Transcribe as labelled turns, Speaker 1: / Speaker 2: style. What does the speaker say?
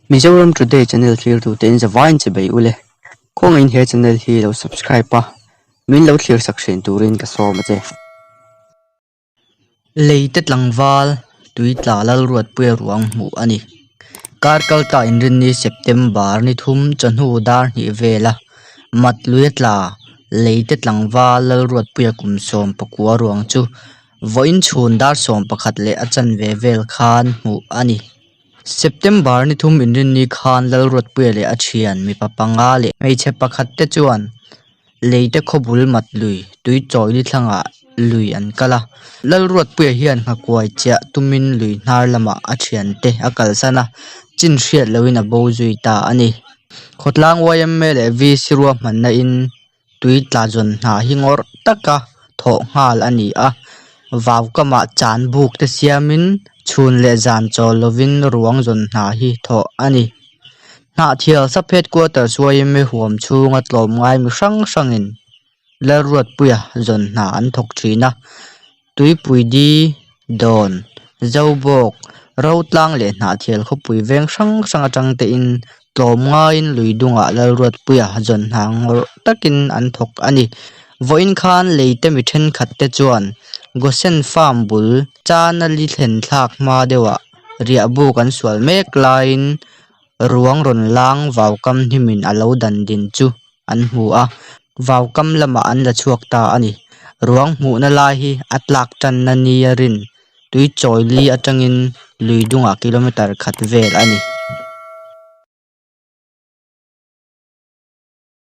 Speaker 1: Mizoram Today channel thlirtute in zavaiin che bei ule. Khawngaihin he channel hi lo subscribe a, min lo thlir sak thin turin ka sawm a che. Leite tlangval tui tla Lalruatpuia ruang hmuh a ni. Kar kal ta inrinni September ni thum chawhnu dar hnih vela mat lui a tla Leite tlangval Lalruatpuia kum 19 ruang chu vawiin chhun dar 11 leh a chanve vel khan hmuh a ni. September ni thum inrinni khan Lalruatpuia leh a thian mipa panga leh hmeichhe pakhat te chuan Leite khawbul mat lui tui chawi ni thlangah lui an kal a. Lalruatpuia hian nghakuai chiah tumin lui hnar lamah a thiante a kalsan a, chin hriat lohin a bo zui ta a ni. Khawtlang yma leh VC ruahmanna in tui tla zawn hna hi ngawrh taka thawh nghal a ni a, vau kamah chan buk te siamin chhun leh zan chawl lovin ruang zawn hna hi thawh a ni. Hnahthial sub headquarters yma huam chhunga tlawmngai mi hrang hrangin Lalruatpuia zawn hna an thawk thin a, Tuipui Di, Dawn, Zobawk, Rotlang leh Hnahthial khawpui veng hrang hrang atang tein tlawmngaiin lui dungah Lalruatpuia zawn hna ngawrh takin an thawk a ni. Vawiin khan leite mi thenkhat te chuan Gosen Farm bul Chanali thlen thlak hma deuhah riahbuk an sual mek laiin ruang rawn lang vaukam hnimin a lo dan din chu an hmu a, vaukam lamah an la chhuak ta a ni. Ruang hmuhna lai hi a tlak tanna nia rin tui chawi li atangin lui dungah kilometre khat vel a ni.